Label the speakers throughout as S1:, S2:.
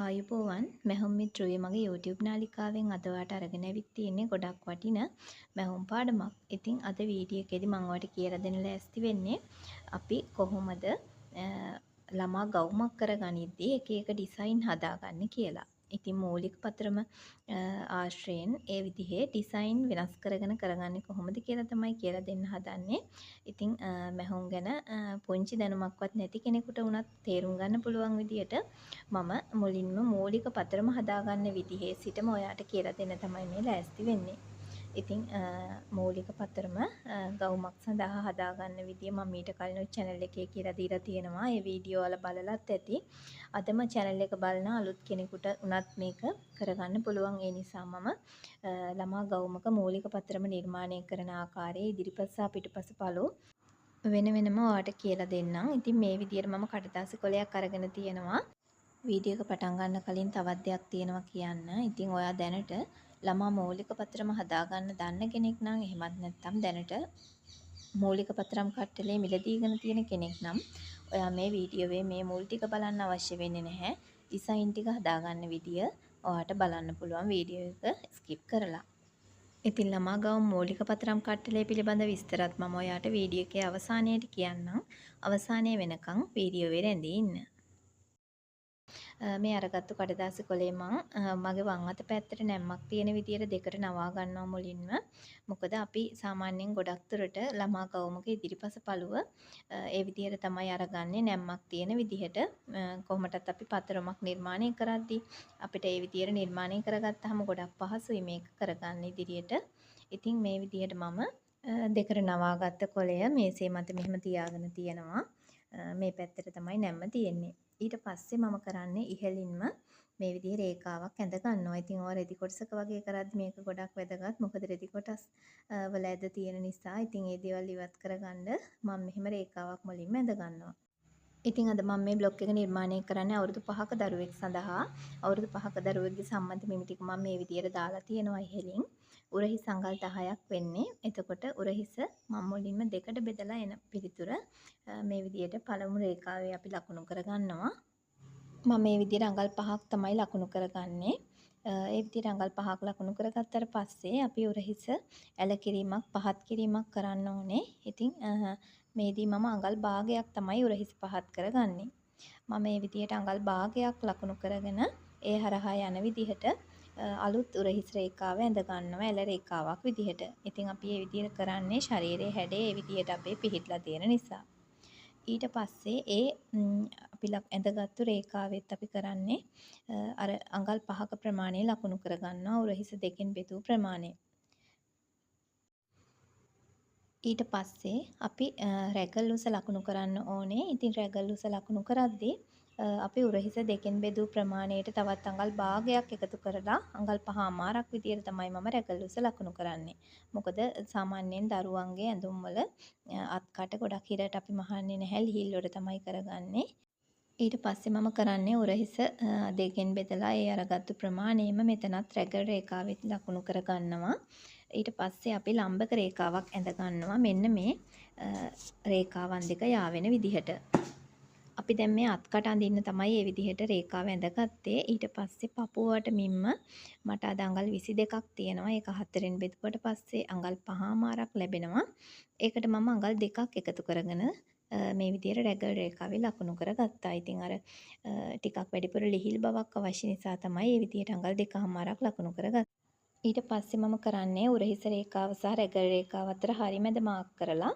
S1: ආයුබෝවන් මැහුම් මිත්‍රයේ මගේ YouTube නාලිකාවෙන් අද ඔයාට අරගෙන ඇවිත් තියෙන්නේ ගොඩක් වටින මැහුම් පාඩමක්. ඉතින් අද වීඩියෝ එකේදී මම ඔයාට කියලා දෙන්න ලෑස්ති වෙන්නේ අපි කොහොමද ළමා ගවුමක් කරගනිද්දී එක එක ඩිසයින් හදාගන්නේ කියලා. ඉතින් මූලික පතරම ආශ්‍රයෙන් ඒ විදිහේ ඩිසයින් වෙනස් කරගෙන කරගන්නේ කොහොමද කියලා තමයි කියලා දෙන්න හදන්නේ. ඉතින් මැහුම් ගැන පුංචි දැනුමක්වත් නැති කෙනෙකුට වුණත් තේරුම් ගන්න පුළුවන් විදියට මම මුලින්ම මූලික පතරම හදාගන්න විදිහේ සිටම ඔයාට කියලා දෙන්න තමයි මේ ලෑස්ති වෙන්නේ. ඉතින් මූලික පතරම ගවුමක් සඳහා හදාගන්න විදිය මම ඊට කලින් ඔය චැනල් එකේ කියලා දීලා තියෙනවා. ඒ වීඩියෝ වල බලලත් ඇති. අදම චැනල් එක බලන අලුත් කෙනෙකුට උනත් මේක කරගන්න පුළුවන්. ඒ නිසා මම ළමා ගවුමක මූලික පතරම නිර්මාණය කරන ආකාරයේ ඉදිරිපස සහ පිටුපස පළු වෙන වෙනම ඔයාට කියලා දෙන්නම්. ඉතින් මේ විදියට මම කඩදාසි කොලයක් අරගෙන තියෙනවා. වීඩියෝ එක පටන් ගන්න කලින් තවත් දෙයක් තියෙනවා කියන්න. ඉතින් ඔයා දැනට ළමා මූලික පතරම හදාගන්න දන්න කෙනෙක් නම්, එහෙමත් නැත්නම් දැනට මූලික පතරම් කට්ටලේ මිලදීගෙන තියෙන කෙනෙක් නම් ඔයා මේ වීඩියෝවේ මේ මුල් ටික බලන්න අවශ්‍ය වෙන්නේ නැහැ. ඩිසයින් ටික හදාගන්න විදිය ඔයාට බලන්න පුළුවන් වීඩියෝ එක ස්කිප් කරලා. ඉතින් ළමා ගවුම් මූලික පතරම් කට්ටලේ පිළිබඳ විස්තරත් මම ඔයාට වීඩියෝ එකේ අවසානයේදී කියන්නම්. අවසානයේ වෙනකන් වීඩියෝවේ රැඳී ඉන්න. මේ අරගත්තු කඩදාසි කොලේ මං මගේ වම් අත පැත්තට නැම්මක් තියෙන විදියට දෙකට නවා ගන්නවා මුලින්ම. මොකද අපි සාමාන්‍යයෙන් ගොඩක් දුරට ළමා ගවුමක ඉදිරිපස පළුව ඒ විදියට තමයි අරගන්නේ නැම්මක් තියෙන විදිහට. කොහොමටත් අපි පතරමක් නිර්මාණය කරද්දී අපිට ඒ විදියට නිර්මාණය කරගත්තාම ගොඩක් පහසුයි මේක කරගන්න ඉදිරියට. ඉතින් මේ විදියට මම දෙකට නවාගත්ත කොලය මේසේ මත මෙහෙම තියාගෙන තියෙනවා. මේ පැත්තට තමයි නැම්ම තියෙන්නේ. ඊට පස්සේ මම කරන්නේ ඉහළින්ම මේ විදිහේ රේඛාවක් ඇඳ ගන්නවා. ඉතින් ඔයා රෙදි කොටසක වගේ කරද්දි මේක ගොඩක් වැදගත්. මොකද රෙදි කොටස් වල ඇද තියෙන නිසා ඉතින් ඒ දේවල් ඉවත් කරගන්න මම මෙහෙම රේඛාවක් මුලින්ම ඇඳ ගන්නවා. ඉතින් අද මම මේ බ්ලොග් එක නිර්මාණය කරන්නේ අවුරුදු 5ක දරුවෙක් සඳහා. අවුරුදු 5ක දරුවෙක්ගේ සම්මත මිමි ටික මම මේ විදියට දාලා තියෙනවා ඉහළින්. උරහිස් අඟල් 10ක් වෙන්නේ. එතකොට උරහිස මම මුලින්ම දෙකට බෙදලා එන පිළිතුර මේ විදියට පළමු රේඛාවේ අපි ලකුණු කරගන්නවා. මම මේ විදියට අඟල් 5ක් තමයි ලකුණු කරගන්නේ. ඒ විදියට අඟල් 5ක් ලකුණු කරගත්තට පස්සේ අපි උරහිස ඇල කිරීමක් පහත් කිරීමක් කරන්න ඕනේ. ඉතින් මේදී මම අඟල් භාගයක් තමයි උරහිස පහත් කරගන්නේ. මම මේ විදියට අඟල් භාගයක් ලකුණු කරගෙන ඒ හරහා යන විදිහට අලුත් උරහිස් රේඛාව ඇඳ ගන්නවා ඇල රේඛාවක් විදිහට. ඉතින් අපි මේ විදිහට කරන්නේ ශරීරයේ හැඩය ඒ විදිහට අපේ පිහිටලා තියෙන නිසා. ඊට පස්සේ ඒ අපි ඇඳගත්තු රේඛාවෙත් අපි කරන්නේ අර අඟල් 5ක ප්‍රමාණය ලකුණු කරගන්නවා උරහිස දෙකෙන් බෙදූ ප්‍රමාණය. ඊට පස්සේ අපි රැගල් උස ලකුණු කරන්න ඕනේ. ඉතින් රැගල් උස ලකුණු කරද්දී අපි උරහිස දෙකෙන් බෙදූ ප්‍රමාණයට තවත් අඟල් භාගයක් එකතු කරලා අඟල් 5.5ක් විදියට තමයි මම රැගල් උස ලකුණු කරන්නේ. මොකද සාමාන්‍යයෙන් දරුවන්ගේ ඇඳුම් වල අත්කට ගොඩක් හිරට අපි මහන්නේ නැහැ, ලිහිල් වල තමයි කරගන්නේ. ඊට පස්සේ මම කරන්නේ උරහිස දෙකෙන් බෙදලා ඒ අරගත්තු ප්‍රමාණයම මෙතනත් රැගල් රේඛාවෙත් ලකුණු කරගන්නවා. ඊට පස්සේ අපි ලම්බක රේඛාවක් ඇඳ ගන්නවා මෙන්න මේ රේඛාවන් දෙක යාවෙන විදිහට. අපි දැන් මේ අත්කට අඳින්න තමයි මේ විදිහට රේඛාව ඇඳගත්තේ. ඊට පස්සේ පපුවට මිම්ම මට අද අඟල් 22ක් තියෙනවා. ඒක 4න් බෙදුවට පස්සේ අඟල් 5.5ක් ලැබෙනවා. ඒකට මම අඟල් 2ක් එකතු කරගෙන මේ විදිහට රැගල් රේඛාවේ ලකුණු කරගත්තා. ඉතින් අර ටිකක් වැඩිපුර ලිහිල් බවක් අවශ්‍ය නිසා තමයි මේ විදිහට අඟල් 2.5ක් ලකුණු කරගත්තේ. ඊට පස්සේ මම කරන්නේ උරහිස රේඛාව සහ රැගල් රේඛාව අතර හරි මැද මාක් කරලා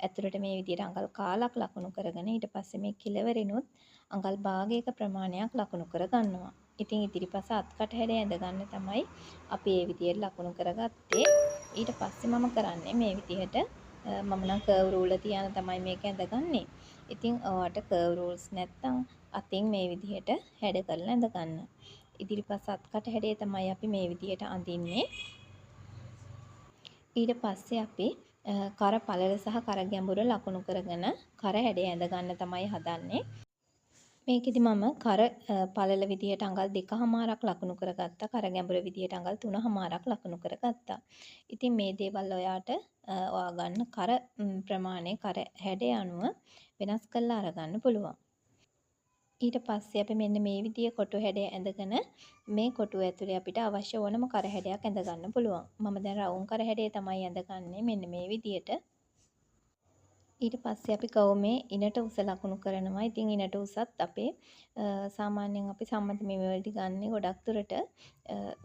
S1: ඇතුළට මේ විදිහට අඟල් කාලක් ලකුණු කරගෙන ඊට පස්සේ මේ කෙළවරිනුත් අඟල් භාගයක ප්‍රමාණයක් ලකුණු කරගන්නවා. ඉතින් ඉදිරිපස අත්කට හැඩය ඇඳ ගන්න තමයි අපි මේ විදිහට ලකුණු කරගත්තේ. ඊට පස්සේ මම කරන්නේ මේ විදිහට මම නම් කර්ව් රූලර් තියාන තමයි මේක ඇඳගන්නේ. ඉතින් ඔයාට කර්ව් රූල්ස් නැත්තම් අතින් මේ විදිහට හැඩ කරලා ඇඳ ගන්න. ඉදිරිපස අත්කට හැඩය තමයි අපි මේ විදිහට අඳින්නේ. ඊට පස්සේ අපි කර පළල සහ කර ගැඹුර ලකුණු කරගෙන කර හැඩය ඇඳ ගන්න තමයි හදන්නේ. මේකෙදි මම කර පළල විදිහට අඟල් 2.5ක් ලකුණු කරගත්තා. කර ගැඹුර විදිහට අඟල් 3.5ක් ලකුණු කරගත්තා. ඉතින් මේ දේවල් ඔයාට ඔයා ගන්න කර ප්‍රමාණය කර හැඩය අනුව වෙනස් කරලා අරගන්න පුළුවන්. ඊට පස්සේ අපි මෙන්න මේ විදිය කොටු හැඩය ඇඳගෙන මේ කොටුව ඇතුලේ අපිට අවශ්‍ය ඕනම කර හැඩයක් ඇඳ ගන්න පුළුවන්. මම දැන් රවුම් කර හැඩය තමයි ඇඳගන්නේ මෙන්න මේ විදියට. ඊට පස්සේ අපි ගවුමේ ඉනට උස ලකුණු කරනවා. ඉතින් ඉනට උසත් අපේ සාමාන්‍යයෙන් අපි සම්මත මිම වලදී ගන්නේ ගොඩක් දුරට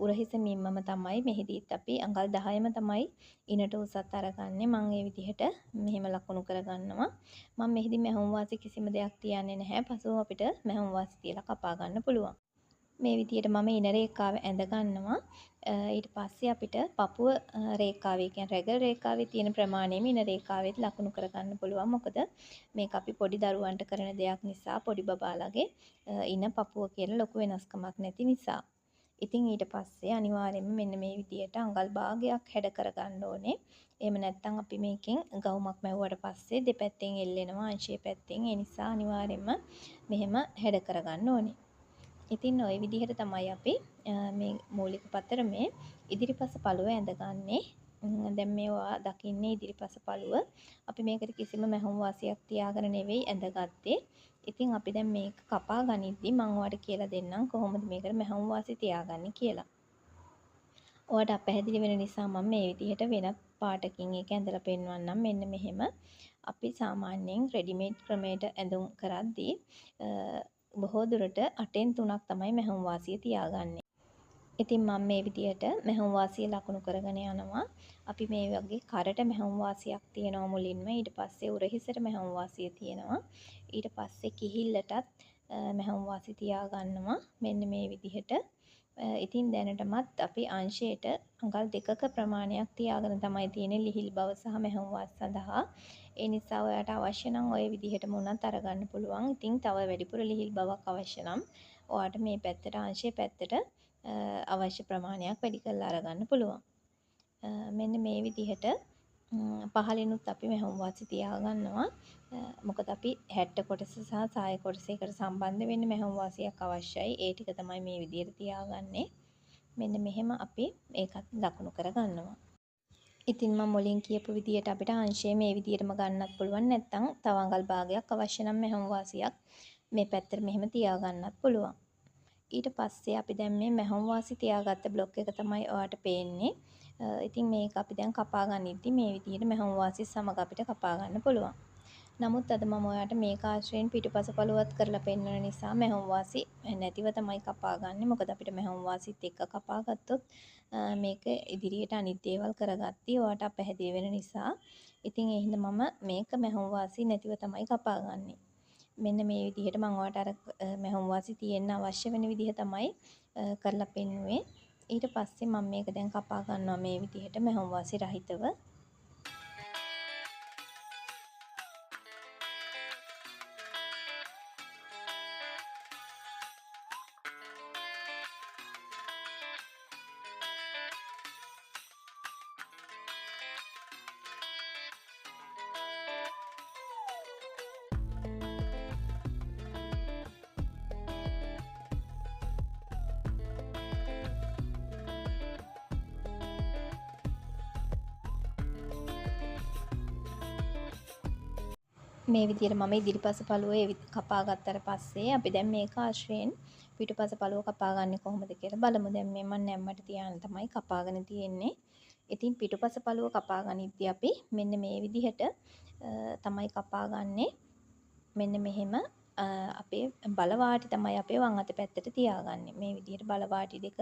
S1: උරහිස මිම්මම තමයි. මෙහිදීත් අපි අඟල් 10ම තමයි ඉනට උසත් අරගන්නේ. මං ඒ විදිහට මෙහෙම ලකුණු කරගන්නවා. මං මෙහිදී මැහුම් වාසි කිසිම දෙයක් තියන්නේ නැහැ. පසුව අපිට මැහුම් වාසි තියලා කපා ගන්න පුළුවන්. මේ විදිහට මම ඉන රේඛාව ඇඳ ගන්නවා. ඊට පස්සේ අපිට පපුව රේඛාවේ කියන්නේ රැගල් රේඛාවේ තියෙන ප්‍රමාණයම ඉන රේඛාවෙත් ලකුණු කරගන්න පුළුවන්. මොකද මේක අපි පොඩි දරුවන්ට කරන දෙයක් නිසා පොඩි බබාලගේ ඉන පපුව කියලා ලොකු වෙනස්කමක් නැති නිසා. ඉතින් ඊට පස්සේ අනිවාර්යයෙන්ම මෙන්න මේ විදිහට අඟල් භාගයක් හැඩ කරගන්න ඕනේ. එහෙම නැත්නම් අපි මේකෙන් ගවුමක් මැව්වට පස්සේ දෙපැත්තෙන් එල්ලෙනවා අංශයේ පැත්තෙන්. ඒ නිසා අනිවාර්යයෙන්ම මෙහෙම හැඩ කරගන්න ඕනේ. ඉතින් ඔය විදිහට තමයි අපි මේ මූලික පතරමේ ඉදිරිපස පළුව ඇඳගන්නේ. දැන් මේ ඔයා දකින්නේ ඉදිරිපස පළුව. අපි මේකට කිසිම මැහුම් වාසියක් තියාගෙන නෙවෙයි ඇඳගත්තේ. ඉතින් අපි දැන් මේක කපා ගනිද්දි මං ඔයාලට කියලා දෙන්නම් කොහොමද මේකට මැහුම් වාසි තියාගන්නේ කියලා. ඔයාලට අපැහැදිලි වෙන නිසා මම මේ විදිහට වෙනත් පාටකින් ඒක ඇඳලා පෙන්වන්නම්. මෙන්න මෙහෙම අපි සාමාන්‍යයෙන් රෙඩිමේඩ් ක්‍රමයට ඇඳුම් කරද්දී බොහෝ දුරට 8න් 3ක් තමයි මැහුම් වාසිය තියාගන්නේ. ඉතින් මම මේ විදිහට මැහුම් වාසිය ලකුණු කරගෙන යනවා. අපි මේ වගේ කරට මැහුම් වාසියක් තියෙනවා මුලින්ම. ඊට පස්සේ උරහිසට මැහුම් වාසිය තියෙනවා. ඊට පස්සේ කිහිල්ලටත් මැහුම් වාසි තියාගන්නවා මෙන්න මේ විදිහට. ඉතින් දැනටමත් අපි අංශයට අඟල් 2ක ප්‍රමාණයක් තියාගෙන තමයි තියෙන්නේ ලිහිල් බව සහ මැහුම් වාසි සඳහා. ඒ නිසා ඔයාට අවශ්‍ය නම් ඔය විදිහටම වුණත් අරගන්න පුළුවන්. ඉතින් තව වැඩිපුර ලිහිල් බවක් අවශ්‍ය නම් ඔයාට මේ පැත්තට අංශයේ පැත්තට අවශ්‍ය ප්‍රමාණයක් වැඩි කරලා අරගන්න පුළුවන්. මෙන්න මේ විදිහට පහලිනුත් අපි මැහුම් වාසි තියාගන්නවා. මොකද අපි 60 කොටස සහ සාය කොටස එකට සම්බන්ධ වෙන්න මැහුම් වාසියක් අවශ්‍යයි. ඒ ටික තමයි මේ විදිහට තියාගන්නේ. මෙන්න මෙහෙම අපි ඒකත් ලකුණු කරගන්නවා. ඉතින් මම මුලින් කියපු විදිහට අපිට අංශය මේ විදිහටම ගන්නත් පුළුවන්. නැත්නම් තව අඟල් භාගයක් අවශ්‍ය නම් මැහුම් වාසියක් මේ පැත්තට මෙහෙම තියාගන්නත් පුළුවන්. ඊට පස්සේ අපි දැන් මේ මැහුම් වාසි තියාගත්ත බ්ලොක් එක තමයි ඔයාට පේන්නේ. ඉතින් මේක අපි දැන් කපා ගනිද්දි මේ විදිහට මැහුම් වාසි සමග අපිට කපා ගන්න පුළුවන්. නමුත් අද මම ඔයාට මේක ආශ්‍රයෙන් පිටුපස පළුවත් කරලා පෙන්වන නිසා මැහුම් වාසි නැතිව තමයි කපා ගන්නෙ. මොකද අපිට මැහුම් වාසිත් එක්ක කපා ගත්තොත් මේක ඉදිරියට අනිත් දේවල් කරගද්දි ඔයාට අපැහැදිලි වෙන නිසා. ඉතින් ඒ හින්දා මම මේක මැහුම් වාසි නැතිව තමයි කපා ගන්නෙ. මෙන්න මේ විදිහට මම ඔයාට අර මැහුම් වාසි තියෙන්න අවශ්‍ය වෙන විදිහ තමයි කරලා පෙන්නුවේ. ඊට පස්සේ මම මේක දැන් කපා ගන්නවා මේ විදිහට මැහුම් වාසි රහිතව. මේ විදියට මම ඉදිරිපස පළුව කපා ගත්තට පස්සේ අපි දැන් මේක ආශ්‍රයෙන් පිටුපස පළුව කපා ගන්නෙ කොහොමද කියලා බලමු. දැන් මේ මම නැම්මට තියාගෙන තමයි කපාගෙන තියෙන්නේ. ඉතින් පිටුපස පළුව කපා ගනිද්දි අපි මෙන්න මේ විදිහට තමයි කපා ගන්නෙ. මෙන්න මෙහෙම අපේ බලවාටි තමයි අපේ වම් අත පැත්තට තියාගන්නේ. මේ විදිහට බලවාටි දෙක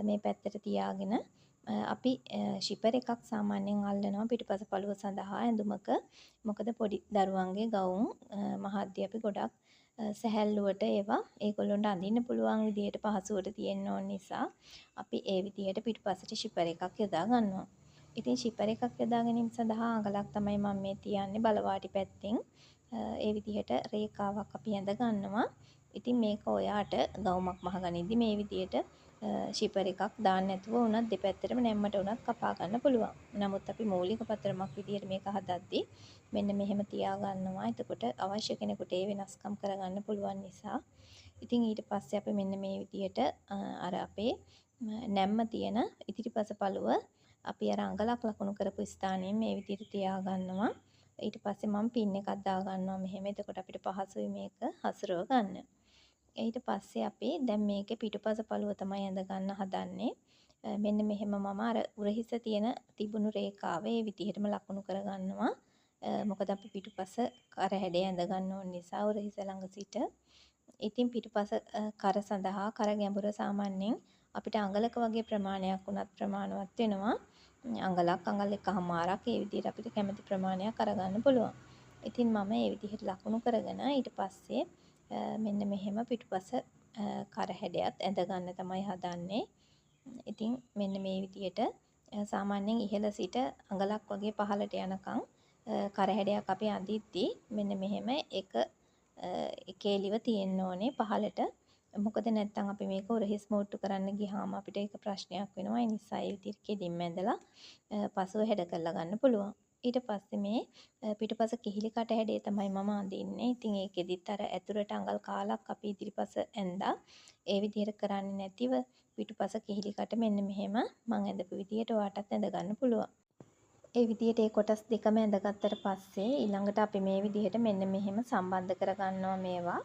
S1: මේ පැත්තට තියාගෙන අපි ෂිපර් එකක් සාමාන්‍යයෙන් අල්ලනවා පිටුපස පළුව සඳහා ඇඳුමක. මොකද පොඩි දරුවන්ගේ ගවුම් මහද්දී අපි ගොඩක් සැහැල්ලුවට ඒවා ඒගොල්ලොන්ට අඳින්න පුළුවන් විදිහට පහසුවට තියෙන්න ඕන නිසා අපි ඒ විදිහට පිටුපසට ෂිපර් එකක් යොදා ගන්නවා. ඉතින් ෂිපර් එකක් යොදා ගැනීම සඳහා අඟලක් තමයි මම මේ තියන්නේ බලවාටි පැත්තෙන්. ඒ විදිහට රේඛාවක් අපි ඇඳ ගන්නවා. ඉතින් මේක ඔයාට ගවුමක් මහගනිද්දි මේ විදිහට ෂිපර් එකක් දාන්න නැතුව වුණත් දෙපැත්තටම නැම්මට වුණත් කපා ගන්න පුළුවන්. නමුත් අපි මූලික පතරමක් විදිහට මේක හදද්දි මෙන්න මෙහෙම තියා ගන්නවා. එතකොට අවශ්‍ය කෙනෙකුට ඒ වෙනස්කම් කරගන්න පුළුවන් නිසා. ඉතින් ඊට පස්සේ අපි මෙන්න මේ විදිහට අර අපේ නැම්ම තියෙන ඉදිරිපස පළුව අපි අර අඟලක් ලකුණු කරපු ස්ථානයෙන් මේ විදිහට තියා ගන්නවා. ඊට පස්සේ මම පින් එකක් දා ගන්නවා මෙහෙම. එතකොට අපිට පහසුයි මේක හසුරව ගන්න. ඊට පස්සේ අපි දැන් මේකේ පිටුපස පළුව තමයි ඇඳ ගන්න හදන්නේ. මෙන්න මෙහෙම මම අර උරහිස තියෙන තිබුණු රේඛාව ඒ විදිහටම ලකුණු කරගන්නවා. මොකද අපි පිටුපස කර හැඩය ඇඳ ගන්න ඕන නිසා උරහිස ළඟ සිට. ඉතින් පිටුපස කර සඳහා කර ගැඹුර සාමාන්‍යයෙන් අපිට අඟලක වගේ ප්‍රමාණයක් වුණත් ප්‍රමාණවත් වෙනවා. අඟලක් අඟල් එකහමාරක් ඒ විදිහට අපිට කැමති ප්‍රමාණයක් අරගන්න පුළුවන්. ඉතින් මම ඒ විදිහට ලකුණු කරගෙන ඊට පස්සේ මෙන්න මෙහෙම පිටුපස කර හැඩයත් ඇඳ ගන්න තමයි හදන්නේ. ඉතින් මෙන්න මේ විදිහට සාමාන්‍යයෙන් ඉහළ සිට අඟලක් වගේ පහළට යනකම් කර හැඩයක් අපි අඳිද්දී මෙන්න මෙහෙම එක එකේලිව තියෙන්න ඕනේ පහළට. මොකද නැත්තම් අපි මේක උරහිස් මෝට්ටු කරන්න ගියාම අපිට ඒක ප්‍රශ්නයක් වෙනවා. ඒ නිසා ඒ විදිහට කෙලින්ම ඇඳලා පසුව හැඩ කරලා ගන්න පුළුවන්. ඊට පස්සේ මේ පිටුපස කිහිලි කට හැඩය තමයි මම අඳින්නේ. ඉතින් ඒකෙදිත් අර ඇතුළට අඟල් කාලක් අපි ඉදිරිපස ඇඳා. ඒ විදිහට කරන්නේ නැතිව පිටුපස කිහිලි කට මෙන්න මෙහෙම මං ඇඳපු විදිහට ඔයාටත් ඇඳ ගන්න පුළුවන්. ඒ විදිහට ඒ කොටස් දෙකම ඇඳගත්තට පස්සේ ඊළඟට අපි මේ විදිහට මෙන්න මෙහෙම සම්බන්ධ කරගන්නවා මේවා.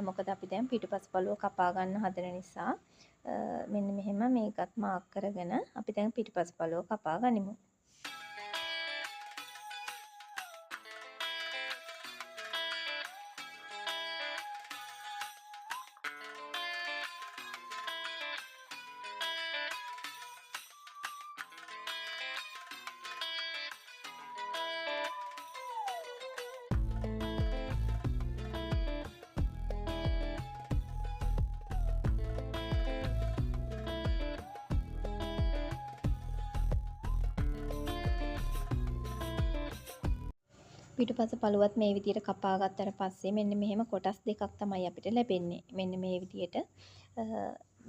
S1: මොකද අපි දැන් පිටුපස පළුව කපා ගන්න හදන නිසා මෙන්න මෙහෙම මේකත් මාක් කරගෙන අපි දැන් පිටුපස පළුව කපා ගනිමු. පිටුපස පළුවත් මේ විදියට කපා ගත්තට පස්සේ මෙන්න මෙහෙම කොටස් දෙකක් තමයි අපිට ලැබෙන්නේ. මෙන්න මේ විදියට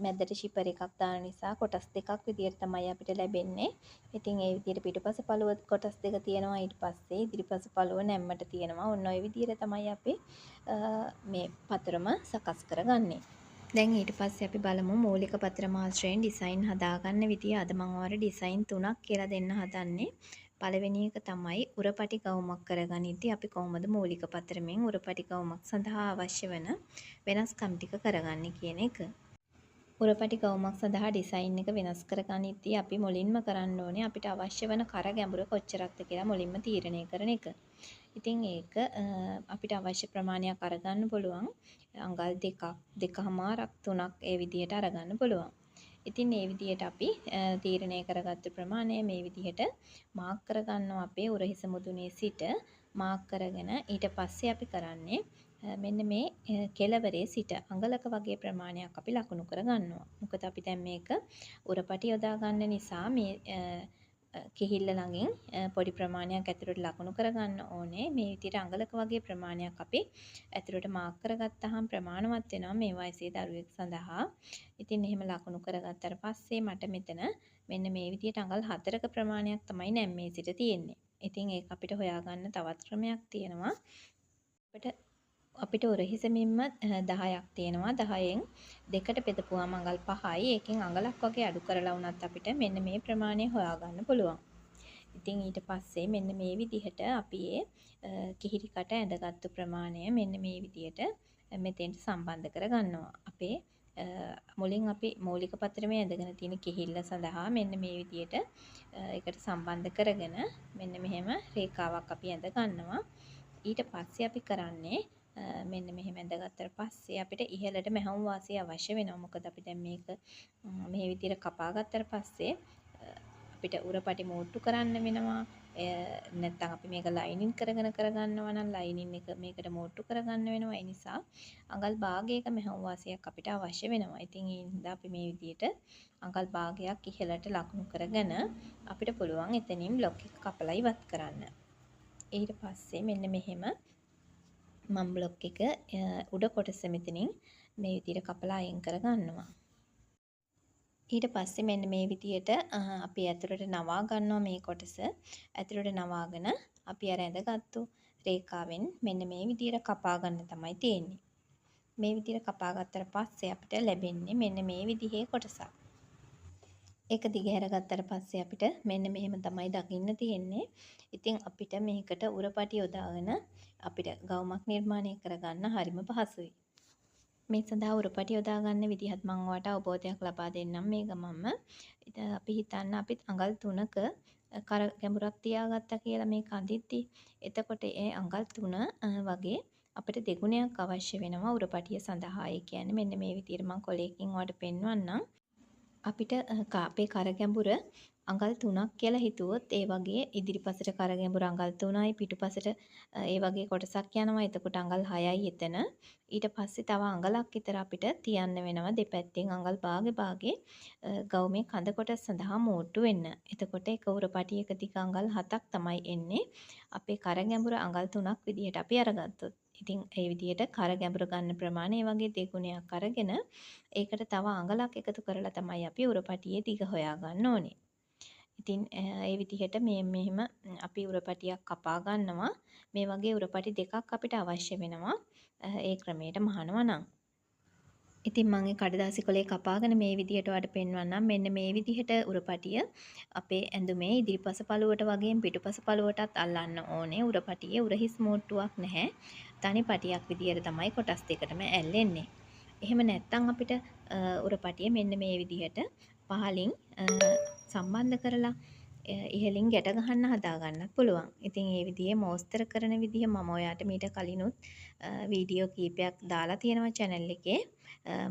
S1: මැදට ෂිපර් එකක් දාන නිසා කොටස් දෙකක් විදියට තමයි අපිට ලැබෙන්නේ. ඉතින් ඒ විදියට පිටුපස පළුව කොටස් දෙක තියෙනවා. ඊට පස්සේ ඉදිරිපස පළුව නැම්මට තියෙනවා. ඔන්න ඔය විදියට තමයි අපි මේ පතරම සකස් කරගන්නේ. දැන් ඊට පස්සේ අපි බලමු මූලික පතරම ආශ්‍රයෙන් ඩිසයින් හදාගන්න විදිය. අද මම ඔයාලට ඩිසයින් තුනක් කියලා දෙන්න හදන්නේ. පළවෙනි එක තමයි උරපටි ගවුමක් කරගනිද්දී අපි කොහොමද මූලික පතරමෙන් උරපටි ගවුමක් සඳහා අවශ්‍ය වෙන වෙනස්කම් ටික කරගන්නේ කියන එක. උරපටි ගවුමක් සඳහා ඩිසයින් එක වෙනස් කරගනිද්දී අපි මුලින්ම කරන්න ඕනේ අපිට අවශ්‍ය වෙන කර ගැඹුර කොච්චරක්ද කියලා මුලින්ම තීරණය කරන එක. ඉතින් ඒක අපිට අවශ්‍ය ප්‍රමාණයක් අරගන්න පුළුවන්. අඟල් දෙකක්, දෙකහමාරක්, තුනක් ඒ විදිහට අරගන්න පුළුවන්. ඉතින් මේ විදිහට අපි තීරණය කරගත්තු ප්‍රමාණය මේ විදිහට මාක් කරගන්නවා අපේ උරහිස මුදුනේ සිට මාක් කරගෙන ඊට පස්සේ අපි කරන්නේ මෙන්න මේ කෙළවරේ සිට අඟලක වගේ ප්‍රමාණයක් අපි ලකුණු කරගන්නවා. මොකද අපි දැන් මේක උරපටි යොදා ගන්න නිසා මේ කිහිල්ල ළඟින් පොඩි ප්‍රමාණයක් ඇතුළට ලකුණු කරගන්න ඕනේ. මේ විදිහට අඟලක වගේ ප්‍රමාණයක් අපි ඇතුළට මාක් කරගත්තාම ප්‍රමාණවත් වෙනවා මේ වයසේ දරුවෙක් සඳහා. ඉතින් එහෙම ලකුණු කරගත්තට පස්සේ මට මෙතන මෙන්න මේ විදිහට අඟල් 4ක ප්‍රමාණයක් තමයි නැම්මේ සිට තියෙන්නේ. ඉතින් ඒක අපිට හොයාගන්න තවත් ක්‍රමයක් තියෙනවා. අපිට උරහිසමින්ම 10ක් තියෙනවා. 10න් දෙකට බෙදපුවාම අඟල් 5යි. ඒකෙන් අඟලක් වගේ අඩු කරලා වුණත් අපිට මෙන්න මේ ප්‍රමාණය හොයාගන්න පුළුවන්. ඉතින් ඊට පස්සේ මෙන්න මේ විදිහට අපි ඒ කිහිරි කට ඇඳගත්තු ප්‍රමාණය මෙන්න මේ විදිහට මෙතෙන්ට සම්බන්ධ කරගන්නවා. අපේ මුලින් අපි මූලික පතරමේ ඇඳගෙන තියෙන කිහිල්ල සඳහා මෙන්න මේ විදිහට ඒකට සම්බන්ධ කරගෙන මෙන්න මෙහෙම රේඛාවක් අපි ඇඳ ගන්නවා. ඊට පස්සේ අපි කරන්නේ මෙන්න මෙහෙම ඇඳගත්තට පස්සේ අපිට ඉහළට මැහුම් වාසිය අවශ්‍ය වෙනවා. මොකද අපි දැන් මේක මේ විදිහට කපා ගත්තට පස්සේ අපිට උරපටි මෝට්ටු කරන්න වෙනවා. නැත්නම් අපි මේක ලයිනින් කරගෙන කරගන්නවා නම් ලයිනින් එක මේකට මෝට්ටු කරගන්න වෙනවා. ඒ නිසා අඟල් භාගයක මැහුම් වාසියක් අපිට අවශ්‍ය වෙනවා. ඉතින් ඒ හින්දා අපි මේ විදිහට අඟල් භාගයක් ඉහළට ලකුණු කරගෙන අපිට පුළුවන් එතනින් බ්ලොක් එක කපලා ඉවත් කරන්න. ඊට පස්සේ මෙන්න මෙහෙම මම බ්ලොක් එක උඩ කොටස මෙතනින් මේ විදිහට කපලා අයින් කරගන්නවා. ඊට පස්සේ මෙන්න මේ විදිහට අපි ඇතුළට නවා ගන්නවා මේ කොටස. ඇතුළට නවාගෙන අපි අර ඇඳගත්තු රේඛාවෙන් මෙන්න මේ විදිහට කපා ගන්න තමයි තියෙන්නේ. මේ විදිහට කපා ගත්තට පස්සේ අපිට ලැබෙන්නේ මෙන්න මේ විදිහේ කොටසක්. ඒක දිගහැර ගත්තට පස්සේ අපිට මෙන්න මෙහෙම තමයි දකින්න තියෙන්නේ. ඉතින් අපිට මේකට උරපටි යොදාගෙන අපිට ගවුමක් නිර්මාණය කරගන්න හරිම පහසුයි. මේ සඳහා උරපටි යොදා ගන්න විදිහත් මම ඔයාලට අවබෝධයක් ලබා දෙන්නම් මේ ගමන්ම. ඉතින් අපි හිතන්න අපිත් අඟල් 3ක කර ගැඹුරක් තියාගත්තා කියලා මේක අඳිද්දි. එතකොට ඒ අඟල් 3 වගේ අපිට දෙගුණයක් අවශ්‍ය වෙනවා උරපටිය සඳහා. ඒ කියන්නේ මෙන්න මේ විදිහට මම කොලයකින් ඔයාලට පෙන්වන්නම්. අපිට අපේ කර ගැඹුර අඟල් 3ක් කියලා හිතුවොත් ඒ වගේ ඉදිරිපසට කර ගැඹුර අඟල් 3යි පිටුපසට ඒ වගේ කොටසක් යනවා. එතකොට අඟල් 6යි එතන. ඊට පස්සේ තව අඟලක් විතර අපිට තියන්න වෙනවා දෙපැත්තෙන් අඟල් භාගෙ භාගෙ ගවුමේ කඳ කොටස සඳහා මෝට්ටු වෙන්න. එතකොට එක උරපටියක දිග අඟල් 7ක් තමයි එන්නේ. අපේ කර ගැඹුර අඟල් 3ක් විදිහට අපි අරගත්තොත්. ඉතින් ඒ විදිහට කර ගැඹුර ගන්න ප්‍රමාණය ඒ වගේ දෙගුණයක් අරගෙන ඒකට තව අඟලක් එකතු කරලා තමයි අපි උරපටියේ දිග හොයාගන්න ඕනේ. ඉතින් ඒ විදිහට මේ මෙහෙම අපි උරපටියක් කපා ගන්නවා. මේ වගේ උරපටි දෙකක් අපිට අවශ්‍ය වෙනවා ඒ ක්‍රමයට මහනවා නම්. ඉතින් මම ඒ කඩදාසි කොලේ කපාගෙන මේ විදිහට ඔයාලට පෙන්වන්නම්. මෙන්න මේ විදිහට උරපටිය අපේ ඇඳුමේ ඉදිරිපස පළුවට වගේම පිටුපස පළුවටත් අල්ලන්න ඕනේ. උරපටියේ උරහිස් මෝට්ටුවක් නැහැ. තනි පටියක් විදිහට තමයි කොටස් දෙකටම ඇල්ලෙන්නේ. එහෙම නැත්නම් අපිට උරපටිය මෙන්න මේ විදිහට පහලින් සම්බන්ධ කරලා ඉහළින් ගැට ගහන්න හදා ගන්නත් පුළුවන්. ඉතින් ඒ විදිහේ මෝස්තර කරන විදිහ මම ඔයාට මීට කලිනුත් වීඩියෝ කීපයක් දාලා තියෙනවා channel එකේ.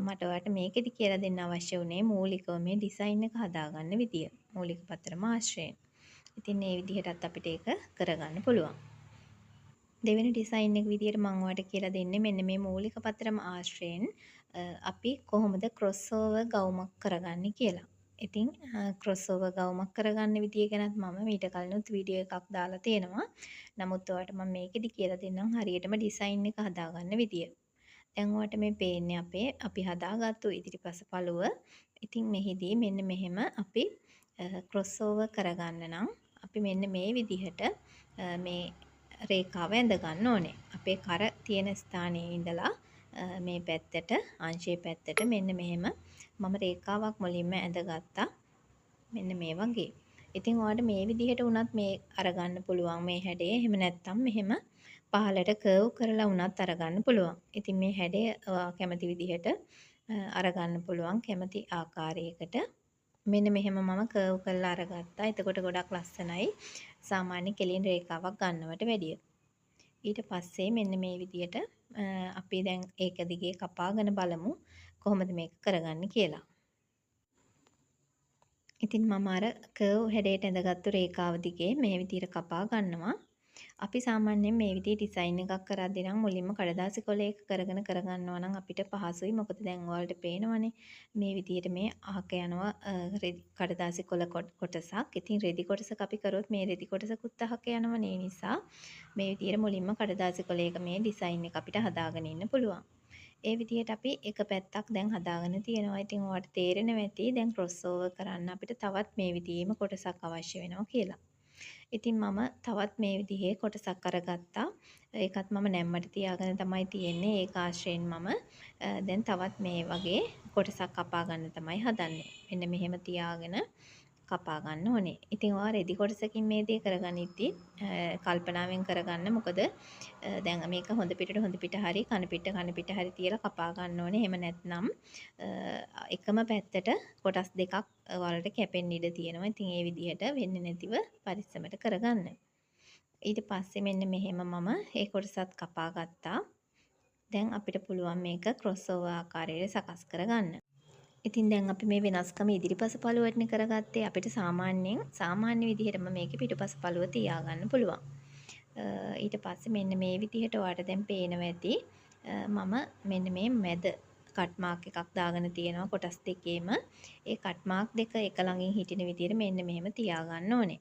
S1: මට ඔයාට මේකෙදි කියලා දෙන්න අවශ්‍ය වුණේ මූලිකව මේ ඩිසයින් එක හදාගන්න විදිය. මූලික පතරම ආශ්‍රයෙන්. ඉතින් මේ විදිහටත් අපිට ඒක කරගන්න පුළුවන්. දෙවෙනි ඩිසයින් එක විදිහට මම ඔයාට කියලා දෙන්නේ මෙන්න මේ මූලික පතරම ආශ්‍රයෙන් අපි කොහොමද ක්‍රොස් ඕවර් ගවුමක් කරගන්නේ කියලා. ඉතින් ක්‍රොස් ඕවර් ගවුමක් කරගන්න විදිය ගැනත් මම මීට කලිනුත් වීඩියෝ එකක් දාලා තියෙනවා. නමුත් ඔයාලට මම මේකෙදි කියලා දෙන්නම් හරියටම ඩිසයින් එක හදාගන්න විදිය. දැන් ඔයාලට මේ පේන්නේ අපේ අපි හදාගත්තු ඉදිරිපස පළුව. ඉතින් මෙහිදී මෙන්න මෙහෙම අපි ක්‍රොස් ඕවර් කරගන්න නම් අපි මෙන්න මේ විදිහට මේ රේඛාව ඇඳ ගන්න ඕනේ. අපේ කර තියෙන ස්ථානයේ ඉඳලා මේ පැත්තට අංශයේ පැත්තට මෙන්න මෙහෙම මම රේඛාවක් මුලින්ම ඇඳගත්තා. මෙන්න මේ වගේ. ඉතින් ඔයාලට මේ විදිහට වුණත් මේ අරගන්න පුළුවන් මේ හැඩය. එහෙම නැත්නම් මෙහෙම පහළට කර්ව් කරලා වුණත් අරගන්න පුළුවන්. ඉතින් මේ හැඩය ඔයා කැමති විදිහට අරගන්න පුළුවන් කැමති ආකාරයකට. මෙන්න මෙහෙම මම කර්ව් කරලා අරගත්තා. එතකොට ගොඩක් ලස්සනයි. සාමාන්‍ය කෙලින් රේඛාවක් ගන්නවට වැඩිය. ඊට පස්සේ මෙන්න මේ විදිහට අපි දැන් ඒක දිගේ කපාගෙන බලමු කොහොමද මේක කරගන්නේ කියලා. ඉතින් මම අර කර්ව් හැඩයට ඇඳගත්තු රේඛාව දිගේ මේ විදිහට කපා ගන්නවා. අපි සාමාන්‍යයෙන් මේ විදිහේ ඩිසයින් එකක් කරද්දී නම් මුලින්ම කඩදාසි කොලයක කරගෙන කරගන්නවා නම් අපිට පහසුයි. මොකද දැන් ඔයාලට පේනවනේ මේ විදිහට මේ අහක යනවා කඩදාසි කොල කොටසක්. ඉතින් රෙදි කොටසක අපි කරොත් මේ රෙදි කොටසකුත් අහක යනවනේ. ඒ නිසා මේ විදිහට මුලින්ම කඩදාසි කොලයක මේ ඩිසයින් එක අපිට හදාගෙන ඉන්න පුළුවන්. ඒ විදිහට අපි එක පැත්තක් දැන් හදාගෙන තියෙනවා. ඉතින් ඔයාලට තේරෙනවා ඇති දැන් ක්‍රොස් ඕවර් කරන්න අපිට තවත් මේ විදිහේම කොටසක් අවශ්‍ය වෙනවා කියලා. ඉතින් මම තවත් මේ විදිහේ කොටසක් අරගත්තා. ඒකත් මම නැම්මට තියාගෙන තමයි තියෙන්නේ. ඒක ආශ්‍රයෙන් මම දැන් තවත් මේ වගේ කොටසක් කපා ගන්න තමයි හදන්නේ. මෙන්න මෙහෙම තියාගෙන කපා ගන්න ඕනේ. ඉතින් ඔයා රෙදි කොටසකින් මේ දේ කරගනිද්දි කල්පනාවෙන් කරගන්න. මොකද දැන් මේක හොඳ පිටට හොඳ පිට හරි කන පිට කන පිට හරි තියලා කපා ගන්න ඕනේ. එහෙම නැත්නම් එකම පැත්තට කොටස් දෙකක් ඔයාලට කැපෙන්න ඉඩ තියෙනවා. ඉතින් ඒ විදිහට වෙන්නේ නැතිව පරිස්සමට කරගන්න. ඊට පස්සේ මෙන්න මෙහෙම මම ඒ කොටසත් කපා ගත්තා. දැන් අපිට පුළුවන් මේක ක්‍රොස් ඕවර් ආකාරයට සකස් කරගන්න. ඉතින් දැන් අපි මේ වෙනස්කම ඉදිරිපස පළුවටනේ කරගත්තේ. අපිට සාමාන්‍යයෙන් සාමාන්‍ය විදිහටම මේකේ පිටුපස පළුව තියාගන්න පුළුවන්. ඊට පස්සේ මෙන්න මේ විදිහට ඔයාලට දැන් පේනවා ඇති මම මෙන්න මේ මැද කට් මාක් එකක් දාගෙන තියෙනවා කොටස් දෙකේම. ඒ කට් මාක් දෙක එක ළඟින් හිටින විදිහට මෙන්න මෙහෙම තියාගන්න ඕනේ.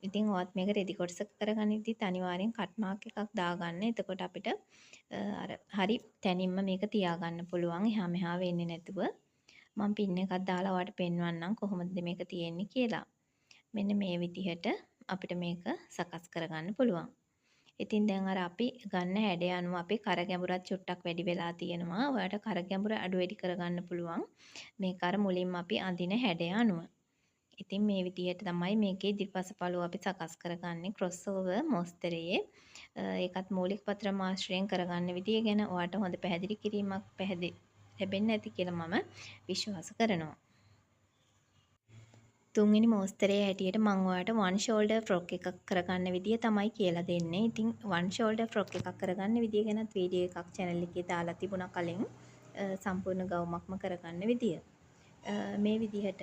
S1: ඉතින් ඔයත් මේක රෙදි කොටසක කරගනිද්දිත් අනිවාර්යෙන් කට් මාක් එකක් දාගන්න. එතකොට අපිට අර හරි තැනින්ම මේක තියාගන්න පුළුවන් එහා මෙහා වෙන්නේ නැතුව. මම පින් එකක් දාලා ඔයාලට පෙන්වන්නම් කොහොමද මේක තියෙන්නේ කියලා. මෙන්න මේ විදිහට අපිට මේක සකස් කරගන්න පුළුවන්. ඉතින් දැන් අර අපි ගන්න හැඩය අනුව අපේ කර ගැඹුරත් චුට්ටක් වැඩි වෙලා තියෙනවා. ඔයාලට කර ගැඹුර අඩු වැඩි කරගන්න පුළුවන්. මේක අර මුලින්ම අපි අඳින හැඩය අනුව. ඉතින් මේ විදිහට තමයි මේකේ ඉදිරිපස පළුව අපි සකස් කරගන්නේ ක්‍රොස් ඕවර් මොස්තරයේ. ඒකත් මූලික පත්‍ර මාශ්‍රයෙන් කරගන්න විදිය ගැන ඔයාලට හොඳ පැහැදිලි කිරීමක් ලැබෙන්න ඇති කියලා මම විශ්වාස කරනවා. තුන්වෙනි මෝස්තරයේ හැටියට මං ඔයාලට වන් ෂෝල්ඩර් ෆ්‍රොක් එකක් කරගන්න විදිය තමයි කියලා දෙන්නේ. ඉතින් වන් ෂෝල්ඩර් ෆ්‍රොක් එකක් කරගන්න විදිය ගැනත් වීඩියෝ එකක් චැනල් එකේ දාලා තිබුණා කලින්, සම්පූර්ණ ගවුමක්ම කරගන්න විදිය. මේ විදිහට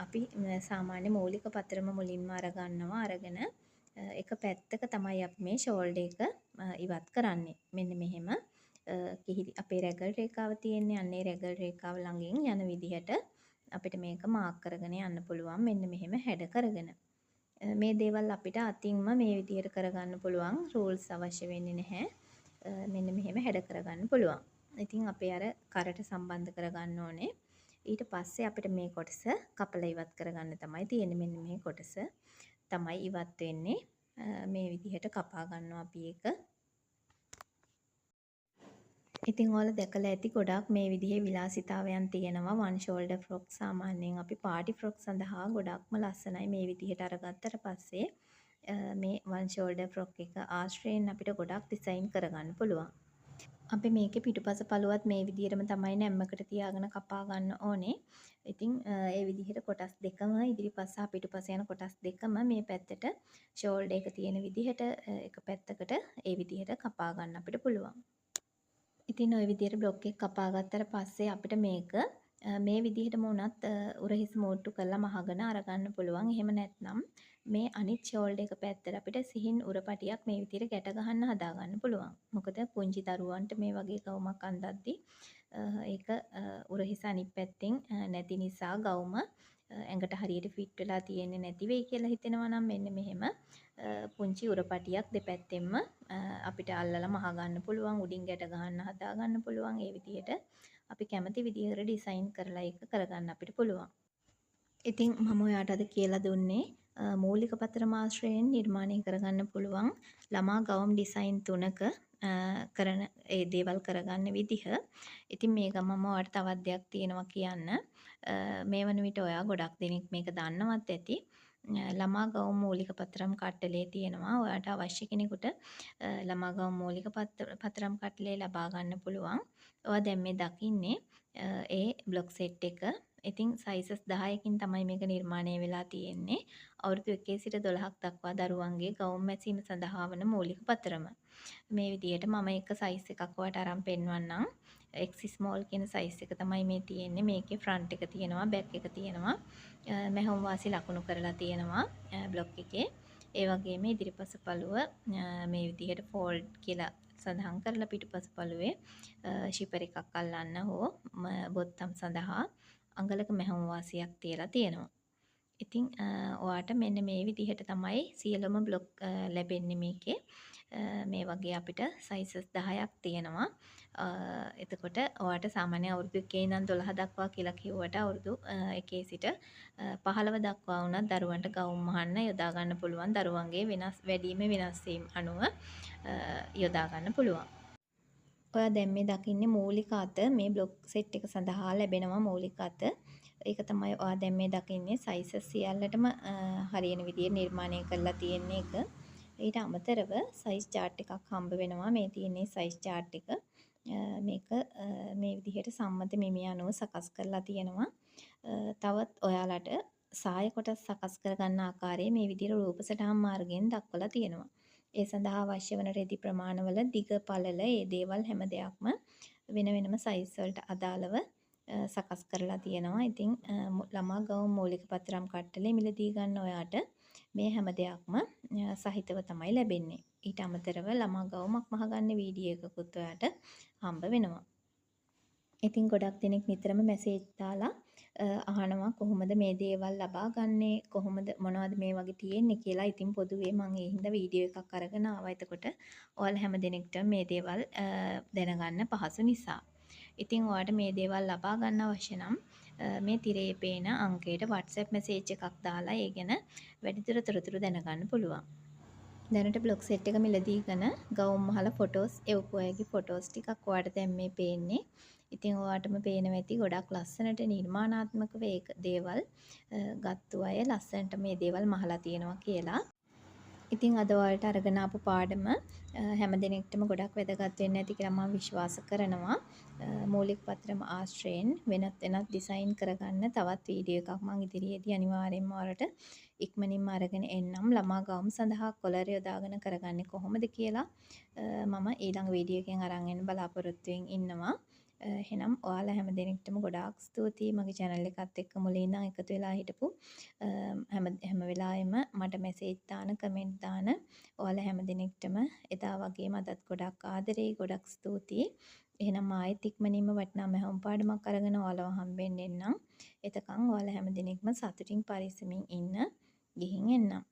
S1: අපි සාමාන්‍ය මූලික පතරම මුලින්ම අරගන්නවා. අරගෙන එක පැත්තක තමයි අපි මේ ෂෝල්ඩර් එක ඉවත් කරන්නේ. මෙන්න මෙහෙම කිහිලි අපේ රැගල් රේඛාව තියෙන්නේ. අන්න ඒ රැගල් රේඛාව ළඟින් යන විදිහට අපිට මේක මාක් කරගෙන යන්න පුළුවන්. මෙන්න මෙහෙම හැඩ කරගෙන. මේ දේවල් අපිට අතින්ම මේ විදිහට කරගන්න පුළුවන්. රූල්ස් අවශ්‍ය වෙන්නේ නැහැ. මෙන්න මෙහෙම හැඩ කරගන්න පුළුවන්. ඉතින් අපේ අර කරට සම්බන්ධ කරගන්න ඕනේ. ඊට පස්සේ අපිට මේ කොටස කපලා ඉවත් කරගන්න තමයි තියෙන්නේ. මෙන්න මේ කොටස තමයි ඉවත් වෙන්නේ. මේ විදිහට කපා ගන්නවා අපි ඒක. ඉතින් ඔයාලා දැකලා ඇති ගොඩාක් මේ විදිහේ විලාසිතාවයන් තියෙනවා. වන් ෂෝල්ඩර් ෆ්‍රොක් සාමාන්‍යයෙන් අපි පාටි ෆ්‍රොක් සඳහා ගොඩාක්ම ලස්සනයි මේ විදිහට අරගත්තට පස්සේ මේ වන් ෂෝල්ඩර් ෆ්‍රොක් එක ආශ්‍රයෙන් අපිට ගොඩාක් ඩිසයින් කරගන්න පුළුවන්. අපි මේකේ පිටුපස පළුවත් මේ විදිහටම තමයි නැම්මකට තියාගෙන කපා ගන්න ඕනේ. ඉතින් ඒ විදිහට කොටස් දෙකම ඉදිරිපස සහ පිටුපස යන කොටස් දෙකම මේ පැත්තට ෂෝල්ඩර් එක තියෙන විදිහට එක පැත්තකට ඒ විදිහට කපා ගන්න අපිට පුළුවන්. ඉතින් ඔය විදිහට බ්ලොක් එක කපා ගත්තට පස්සේ අපිට මේක මේ විදිහටම වුණත් උරහිස් මෝට්ටු කරලා මහගෙන අරගන්න පුළුවන්. එහෙම නැත්නම් මේ අනිත් ෂෝල්ඩර් එක පැත්තට අපිට සිහින් උරපටියක් මේ විදිහට ගැට ගහන්න හදාගන්න පුළුවන්. මොකද පුංචි දරුවන්ට මේ වගේ ගවුමක් අඳද්දි ඒක උරහිස අනිත් පැත්තෙන් නැති නිසා ගවුම ඇඟට හරියට ෆිට් වෙලා තියෙන්නේ නැති වෙයි කියලා හිතෙනවා නම් මෙන්න මෙහෙම පුංචි උරපටියක් දෙපැත්තෙන්ම අපිට අල්ලලා මහ ගන්න පුළුවන්. උඩින් ගැට ගහන්න හදා ගන්න පුළුවන්. ඒ විදිහට අපි කැමති විදිහකට ඩිසයින් කරලා ඒක කරගන්න අපිට පුළුවන්. ඉතින් මම ඔයාට අද කියලා දුන්නේ මූලික පතරම ආශ්‍රයෙන් නිර්මාණය කරගන්න පුළුවන් ළමා ගවුම් ඩිසයින් තුනක කරන ඒ දේවල් කරගන්න විදිහ. ඉතින් මේ ගමන්ම ඔයාට තවත් දෙයක් තියෙනවා කියන්න. මේ වන විට ඔයා ගොඩක් දෙනෙක් මේක දන්නවත් ඇති. ළමා ගවුම් මූලික පතරම් කට්ටලේ තියෙනවා. ඔයාට අවශ්‍ය කෙනෙකුට ළමා ගවුම් මූලික පතරම් කට්ටලේ ලබා ගන්න පුළුවන්. ඔයා දැන් මේ දකින්නේ ඒ බ්ලොක් සෙට් එක. ඉතින් සයිසස් 10කින් තමයි මේක නිර්මාණය වෙලා තියෙන්නේ. අවුරුදු 1 සිට 12ක් දක්වා දරුවන්ගේ ගවුම් මැසීම සඳහා වන මූලික පතරම. මේ විදිහට මම එක සයිස් එකක් ඔයාලට අරන් පෙන්වන්නම්. X small කියන සයිස් එක තමයි මේ තියෙන්නේ. මේකේ ෆ්‍රන්ට් එක තියෙනවා, බෑක් එක තියෙනවා. මැහුම් වාසි ලකුණු කරලා තියෙනවා බ්ලොක් එකේ. ඒ වගේම ඉදිරිපස පළුව මේ විදිහට ෆෝල්ඩ් කියලා සඳහන් කරලා පිටුපස පළුවේ ෂිපර් එකක් අල්ලන්න හෝ බොත්තම් සඳහා අඟලක මැහුම් වාසියක් තියලා තියෙනවා. ඉතින් ඔයාට මෙන්න මේ විදිහට තමයි සියලුම බ්ලොක් ලැබෙන්නේ මේකේ. මේ වගේ අපිට සයිසස් 10ක් තියෙනවා. එතකොට ඔයාට සාමාන්‍ය අවුරුදු 1 ඉඳන් 12 දක්වා කියලා කිව්වට අවුරුදු 1 සිට 15 දක්වා වුණත් දරුවන්ට ගවුම් මහන්න යොදා ගන්න පුළුවන්. දරුවන්ගේ වෙනස් වැඩිම වෙනස් වීම අනුව යොදා ගන්න පුළුවන්. ඔයා දැන් මේ දකින්නේ මූලික අත. මේ බ්ලොක් සෙට් එක සඳහා ලැබෙනවා මූලික අත. ඒක තමයි ඔයා දැන් මේ දකින්නේ සයිසස් සියල්ලටම හරියන විදියට නිර්මාණය කරලා තියෙන එක. ඊට අමතරව සයිස් චාට් එකක් හම්බ වෙනවා. මේ තියෙන්නේ සයිස් චාට් එක. මේක මේ විදිහට සම්මත මිමිය අනුව සකස් කරලා තියෙනවා. තවත් ඔයාලට සාය කොටස් සකස් කරගන්න ආකාරය මේ විදිහට රූප සටහන් මාර්ගයෙන් දක්වලා තියෙනවා. ඒ සඳහා අවශ්‍ය වන රෙදි ප්‍රමාණවල දිග පළල ඒ දේවල් හැම දෙයක්ම වෙන වෙනම සයිස් වලට අදාළව සකස් කරලා තියෙනවා. ඉතින් ළමා ගවුම් මූලික පතරම් කට්ටලේ මිලදී ගන්න ඔයාට මේ හැම දෙයක්ම සහිතව තමයි ලැබෙන්නේ. ඊට අමතරව ළමා ගවුමක් මහගන්න වීඩියෝ එකකුත් ඔයාට හම්බ වෙනවා. ඉතින් ගොඩක් දෙනෙක් නිතරම මැසේජ් දාලා අහනවා කොහොමද මේ දේවල් ලබා ගන්නේ, කොහොමද මොනවද මේ වගේ තියෙන්නේ කියලා. ඉතින් පොදුවේ මං ඒ හින්දා වීඩියෝ එකක් අරගෙන ආවා. එතකොට ඔයාලා හැම දෙනෙක්ටම මේ දේවල් දැනගන්න පහසු නිසා. ඉතින් ඔයාට මේ දේවල් ලබා ගන්න අවශ්‍ය නම් මේ තිරයේ පේන අංකයට WhatsApp message එකක් දාලා ඒ ගැන වැඩිදුර තොරතුරු දැනගන්න පුළුවන්. දැනට බ්ලොග් සෙට් එක මිලදීගෙන ගවුම් මහලා ෆොටෝස් එවපු අයගේ ෆොටෝස් ටිකක් ඔයාට දැන් මේ පේන්නේ. ඉතින් ඔයාටම පේනවා ඇති ගොඩක් ලස්සනට නිර්මාණාත්මකව ඒක දේවල් ගත්තු අය ලස්සනට මේ දේවල් මහලා තියෙනවා කියලා. ඉතින් අද ඔයාලට අරගෙන ආපු පාඩම හැම දෙනෙක්ටම ගොඩක් වැදගත් වෙන්න ඇති කියලා මම විශ්වාස කරනවා. මූලික පත්‍රම ආශ්‍රයෙන් වෙනත් වෙනත් ඩිසයින් කරගන්න තවත් වීඩියෝ එකක් මම ඉදිරියේදී අනිවාර්යෙන්ම ඔයාලට ඉක්මනින්ම අරගෙන එන්නම්. ළමා ගවුම් සඳහා කොලර් යොදාගෙන කරගන්නේ කොහොමද කියලා මම ඊළඟ වීඩියෝ එකෙන් අරන් එන්න බලාපොරොත්තුවෙන් ඉන්නවා. එහෙනම් ඔයාලා හැම දෙනෙක්ටම ගොඩාක් ස්තුතියි මගේ චැනල් එකත් එක්ක මුලින් ඉඳන් එකතු වෙලා හිටපු හැම හැම වෙලාවෙම මට මැසේජ් දාන, කමෙන්ට් දාන ඔයාලා හැම දෙනෙක්ටම එදා වගේම අදත් ගොඩක් ආදරෙයි, ගොඩක් ස්තුතියි. එහෙනම් ආයෙත් ඉක්මනින්ම වටිනා මැහුම් පාඩමක් අරගෙන ඔයාලව හම්බෙන්න එන්නම්. එතකන් ඔයාලා හැම දෙනෙක්ම සතුටින් පරිස්සමින් ඉන්න. ගිහින් එන්නම්.